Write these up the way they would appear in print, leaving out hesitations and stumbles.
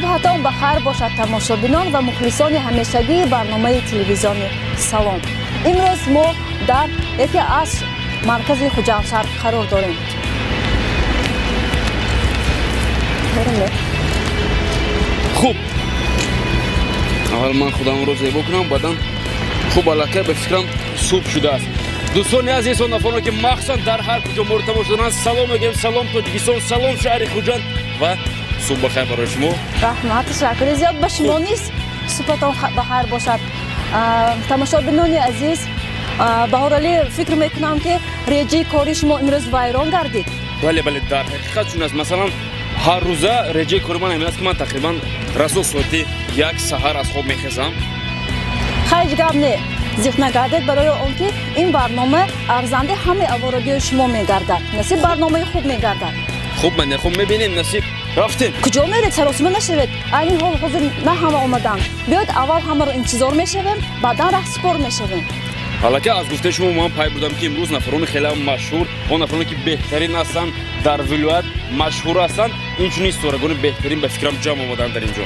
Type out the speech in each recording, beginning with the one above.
Субҳатон ба хайр бошад, тамошобинон ва мухлисони ҳамешагии барномаи телевизиони «Салом». Имрӯз мо дар яке аз маркази Хуҷандшаҳр қарор дорем. Хуб, аввал ман худамро зебо кунам, баъдан. Хуб, аллакай, ба фикрам, субҳ шудааст. Дӯстони азиз, он нафароне, ки махсусан дар ҳар куҷо моро тамошо доранд, салом мегӯем. Салом, Тоҷикистон, салом, шаҳри Хуҷанд, ва субҳ бахайр барои шумо. Раҳмат, ташаккури зиёд. Ба шумо низ субҳатон бахайр бошад. Тамошобинони азиз, Баҳоралӣ, фикр мекунам, ки реҷаи кори шумо имрӯз вайрон гардид. Бале, дар ҳақиқат чун аст. Масалан, ҳар рӯза реҷаи кори ман ҳамин аст, ки ман тақрибан расо соати 1 саҳар аз хоб мехезам. Ҳеҷ гап не, зиқ нагардед, барои он ки ин барнома арзандаи ҳамаи аворагиҳои шумо мегардад. Насиб, барномаи хуб мегардад. Хуб, ман хуб мебинем, насиб. Рафтем. Куҷо меред? Саросима нашавед. Айни ҳол ҳозир на ҳама омаданд. Биёед, аввал ҳамаро интизор мешавем, баъдан раҳсипор мешавем. Аллакай аз гуфтаи шумо ман пай бурдам, ки имрӯз нафарони хеле машҳур, он нафароне, ки беҳтарин ҳастанд, дар вилоят машҳур ҳастанд, инчунин ситорагони беҳтарин, ба фикрам, ҷамъ омаданд дар ин ҷо.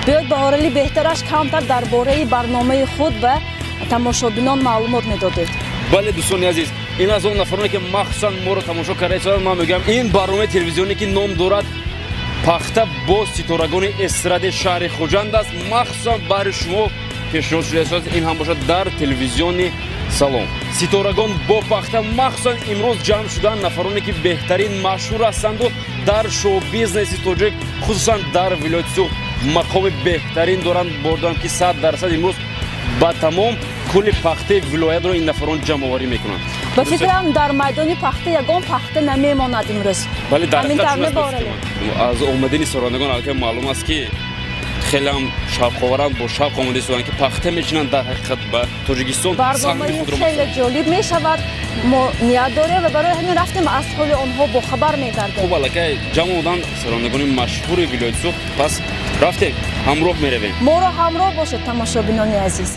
Биёед, Баҳоралӣ, беҳтараш камтар дар бораи барномаи худ ба тамошобинон маълумот медодед. Бале, дӯстони азиз, ин аз он нафароне, ки махсусан моро тамошо карда истоданд, ман мегӯям, ин барномаи телевизионе, ки ном дорад «Пахта бо ситорагони эстради шаҳри Хуҷанд» аст, махсусан баҳри шумо пешниҳод шуда истодааст. Ин ҳам бошад дар телевизиони «Салом». Ситорагон бо пахта. Махсусан имрӯз ҷамъ шуданд нафароне, ки беҳтарин, машҳур ҳастанду дар шоу-бизнеси тоҷик, хусусан дар вилояти Суғд, мақоми беҳтарин доранд. Бордорам, ки 100% имрӯз ба тамом кулли пахтаи вилоятро ин нафарон ҷамъоварӣ мекунанд. Ба фикрам, дар майдони пахта ягон пахта намемонад имрӯз. Бале, дар Ҳамин ҳақиқат тавр чун аст, ба меборалем. фикри ман. Аз омадани сарояндагон аллакай маълум аст, ки хелеам шавқоваранд, бо шавқ омода истоданд, ки пахта мечинанд, дар ҳақиқат ба Тоҷикистон саҳми Барномаи худро. хеле ҷолиб мешавад, мо ният дорем ва барои ҳамин рафтем, аз ҳоли онҳо бохабар мегардем. Хуб, аллакай ҷамъ омаданд сарояндагони машҳури вилояти Суғд, пас рафтем, ҳамроҳ меравем. Моро ҳамроҳ бошед, тамошобинони азиз.